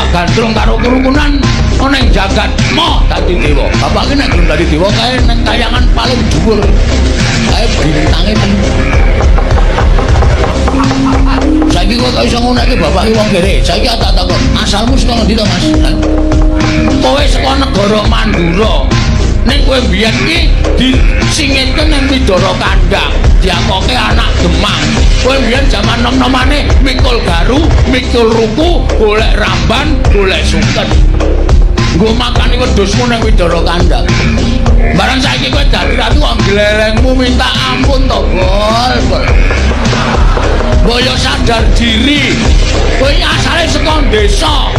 Bapak gandrung karo kerukunan ana ing jagat moh dadi dewa. Bapak ki nek gelem dadi dewa kae nang kayangan paling dhuwur. Kae bintange telu. Saiki kowe kok iso ngonekke bapak ki wong kere. Saiki tak takon, asalmu saka ngendi to, Mas? Kowe saka negara Mandura. Ning kowe biyen ki disingitke ning Widara Kandang, diakoke anak Demang. Kowe biyen jaman nom-nomane mikul garu, mikul ruku, golek ramban, golek suket. Nggo makani wedhusmu ning Widara Kandang. Barang saiki kowe dadi ratu kok glelengmu minta ampun to, Bol. Bol. Boyo sadar diri. Kowe iki asale saka desa.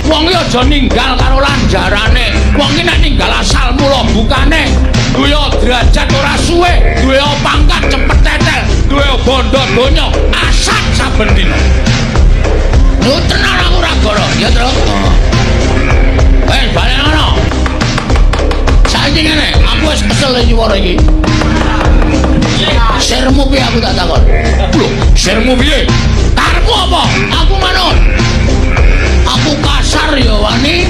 Wong iki aja ninggal karo lanjarane. Wong iki nek ninggal asal mula bukane, duwe derajat ora suwe, duwe pangkat cepet tetel, duwe bondo donya asat saben dina. Lho tenan aku ora goro, ya Tru. Wes balik ngono. Saiki ngene, aku wis kesel iki wara iki. Sirmu piye aku tak takon. Lho, sirmu piye? Karepmu apa? Aku manut. Aku kasar ya wani,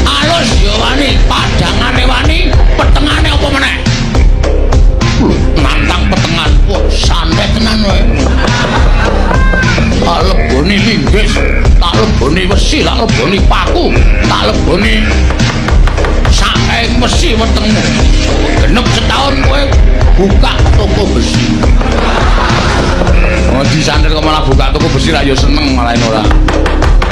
alus ya wani, padangane wani, petengane apa meneh? Lho, nantang petengan. Wah, santai tenan kowe. Tak leboni linggis, tak leboni wesi, tak leboni paku, tak leboni saking wesi wetengmu. Genep setahun kowe buka toko besi. Oh, disantet kok malah buka toko besi ra ya seneng malah ora.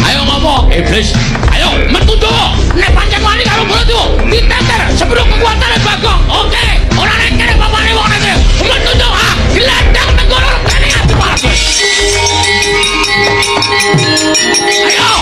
Ayo ngopo, iblis? Ayo metu dawa. Nek pancen wani karo Baladewa, diteter sepiro kekuatane Bagong. Oke, ora nek kene papane wong nek. Metu dawa, glandang tenggoro kene ati Baladewa. Ayo.